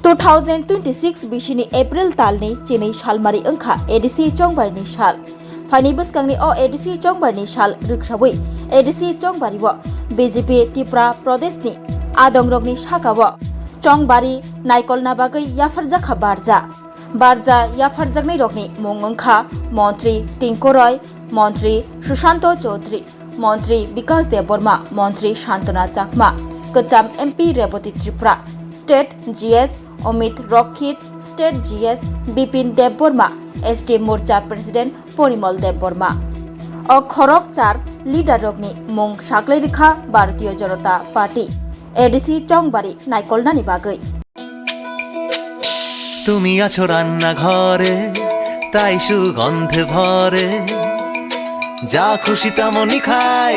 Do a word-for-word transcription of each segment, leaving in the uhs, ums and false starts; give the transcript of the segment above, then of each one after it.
Two thousand twenty-six bisini April talni chini salmari wngkha A D C Chongbari ni sal. Phaini bwskangni o A D C Chongbari ni sal rwksawi A D C Chongbari o B J P Tripura Pradesh ni adongrokni saka o Chongbari naikolna bagwi yapharjakha barja. Barja yapharjaknairokni mung wngkha Montri Tinku Roy, Montri Sushanto Chaudhary, Montri Bikas Debbarma, Montri Santana Chakma, kwcham M P Rebati Tripura, State G S Amit Rokhit, State G S Bipin Debbarma, S T Morcha President Porimal Debbarma. O khorok char leader rokni mung saklai rikha Bharatiya Janata Party, A D C Chongbari naikolnani bagwi. তুমি আছো রান্নাঘরে, তাই সুগন্ধে ভরে। যা খুশি তেমনই খাই,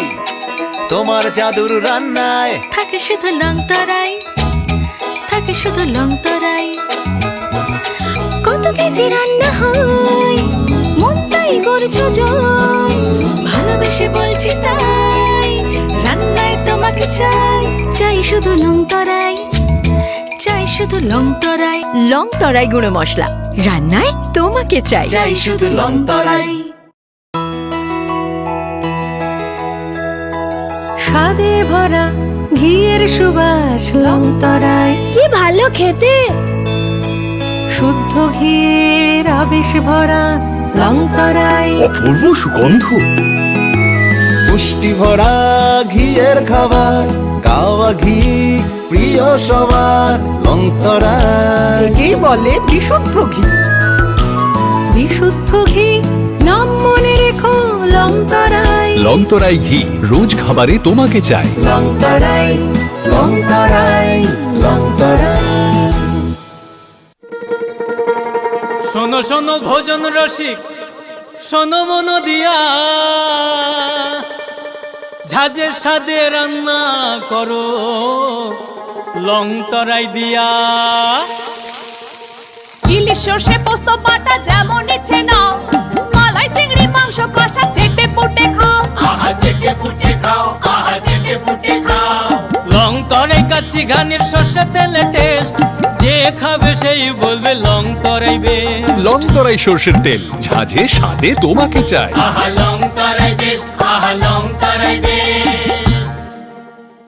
তোমার জাদুর রান্নায়। থাকে শুধু লং তরাই, থাকে শুধু লং তরাই। কত কেজি রান্না হয়, মন তাই করছো জয়। ভালোবেসে বলছি তাই, রান্নায় তোমাকে চাই। চাই শুধু লং তরাই, চাই শুধু লং তরাই। লং তরাই গুঁড়ো মশলা, রান্নায় তোমাকে চাই। চাই শুধু লং তরাই। স্বাদে ভরা ঘিয়ের সুবাস লং তরাই। কি ভালো খেতে। শুদ্ধ ঘিয়ের আবেশ ভরা লং তরাই। অপূর্ব সুগন্ধ। পুষ্টি ভরা ঘিয়ের খাবার, কাওয়া ঘি প্রিয় সবার লং তরাই। একেই বলে বিশুদ্ধ ঘি। বিশুদ্ধ ঘি নাম মনে রেখো লং তরাই। লং তরাই ঘি রোজ খাবারে তোমাকে চাই। লং তরাই, লং তরাই, লং তরাই। শোনো শোনো ভোজন রসিক, শোনো মন দিয়া, ঝাঁঝের স্বাদে রান্না করো লং তরাই দিয়া। ইলিশ সর্ষে পোস্ত বাটা যেমন ইচ্ছে নাও, মালাই চিংড়ি মাংস কষা চেটে পুটে খাও। আহা চেটে পুটে খাও, আহা চেটে পুটে খাও। লং তরাই কাচ্চি ঘানির সর্ষে তেলে টেস্ট, যে খাবে সেই বলবে লং তরাই বেস্ট। লং তরাই সর্ষের তেল, ঝাঁঝে স্বাদে তোমাকে চাই। আহা লং তরাই বেস্ট, আহা লং তরাই বেস্ট।